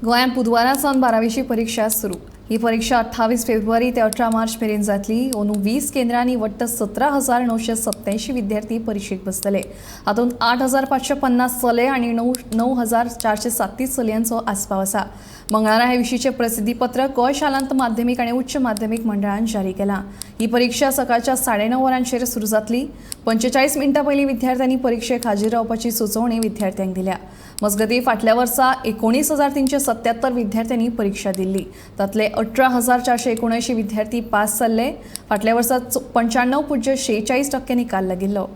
गोंयांत बुधवारा सावन बारावेची परिक्षा सुरू. ही परिक्षा 28 फेब्रुवारी ते 18 मार्च मेरेन जातली. अंदू 20 केंद्रांनी वट्ट 17,987 विद्यार्थी परिक्षेक बसतले. हातूंत 8550 चले आनी 9437 चलयांचो आस्पाव आसा. मंगळारा हे विशींचें प्रसिद्धीपत्रक गोंय शालांत माध्यमीक आनी उच्च माध्यमीक मंडळान जारी केलां. ही परिक्षा सकाळच्या 9:30 वरांचेर सुरू जातली. 45 मिनटां पयलीं विद्यार्थ्यांनी परिक्षेक हाजीर रावपाची सुचोवणी विद्यार्थ्यांक दिल्या. मजगतीं, फाटल्या वर्सा 19,377 विद्यार्थ्यांनी परिक्षा दिल्ली. तांतले 18,479 विद्यार्थी पास जाल्ले. फाटल्या वर्सा 95.46% निकाल लागिल्लो.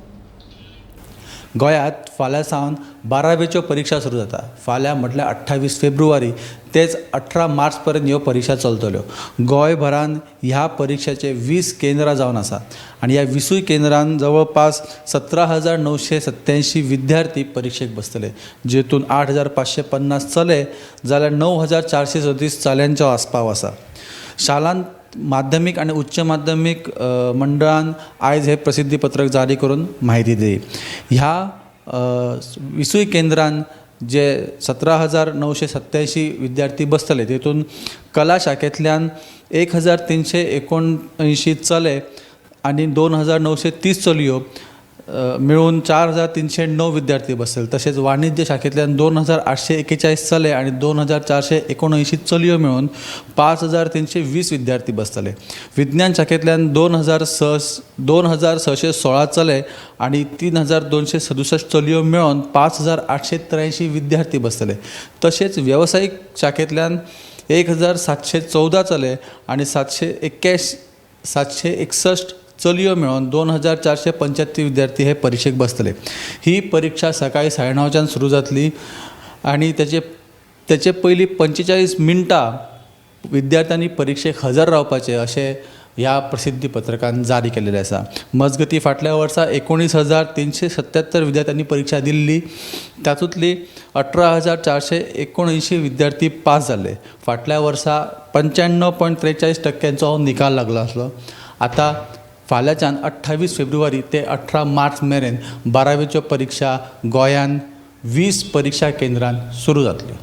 गोंयांत फाल्यां सावन बारावेच्यो परिक्षा सुरू जाता. फाल्यां म्हटल्यार 28 फेब्रुवारी तेच 18 मार्च पर्यंत ह्यो परिक्षा चलतल्यो. गोंयभरान ह्या परिक्षाचे 20 केंद्रां जावन आसा आनी ह्या 20 केंद्रान जवळपास 17,987 विद्यार्थी परिक्षेक बसतले, जेतून 8550 चले जाल्यार 9437 चल्यांचो आस्पाव आसा. शालांत माध्यमीक आनी उच्च माध्यमीक मंडळान आयज हें प्रसिद्धी पत्रक जारी करून म्हायती दिली. ह्या 20 केंद्रान जे 17,987 विद्यार्थी बसतले, तेतून कला शाखेंतल्यान 1379 चले आनी 2930 चलयो मेळून 4309 विद्यार्थी बसतले. तशेंच वाणिज्य शाखेंतल्यान 2841 चले आनी 2479 चलयो मेळून 5320 विद्यार्थी बसतले. विज्ञान शाखेंतल्यान 2616 चले आनी 3267 चलयो मेळून 5883 विद्यार्थी बसतले. तशेंच वेवसायीक शाखेंतल्यान 1714 चले आनी 761 चलयो मेळून 2475 विद्यार्थी हे परिक्षेक बसतले. ही परिक्षा सकाळी 9:30च्यान सुरू जातली आनी तेचे पयलीं 45 मिनटां विद्यार्थ्यांनी परिक्षेक हजर रावपाचें अशें ह्या प्रसिद्धी पत्रकान जारी केल्लें आसा. मजगतीं, फाटल्या वर्सा 19,377 विद्यार्थ्यांनी परिक्षा दिल्ली. तातूंतली 18,479 विद्यार्थी पास जाल्ले. फाटल्या वर्सा 95.43% निकाल लागलो आसलो. आतां फाल्यांच्यान 28 फेब्रुवारी ते 18 मार्च मेरेन बारावेच्यो परिक्षा गोंयान 20 परिक्षा केंद्रान सुरू जातल्यो.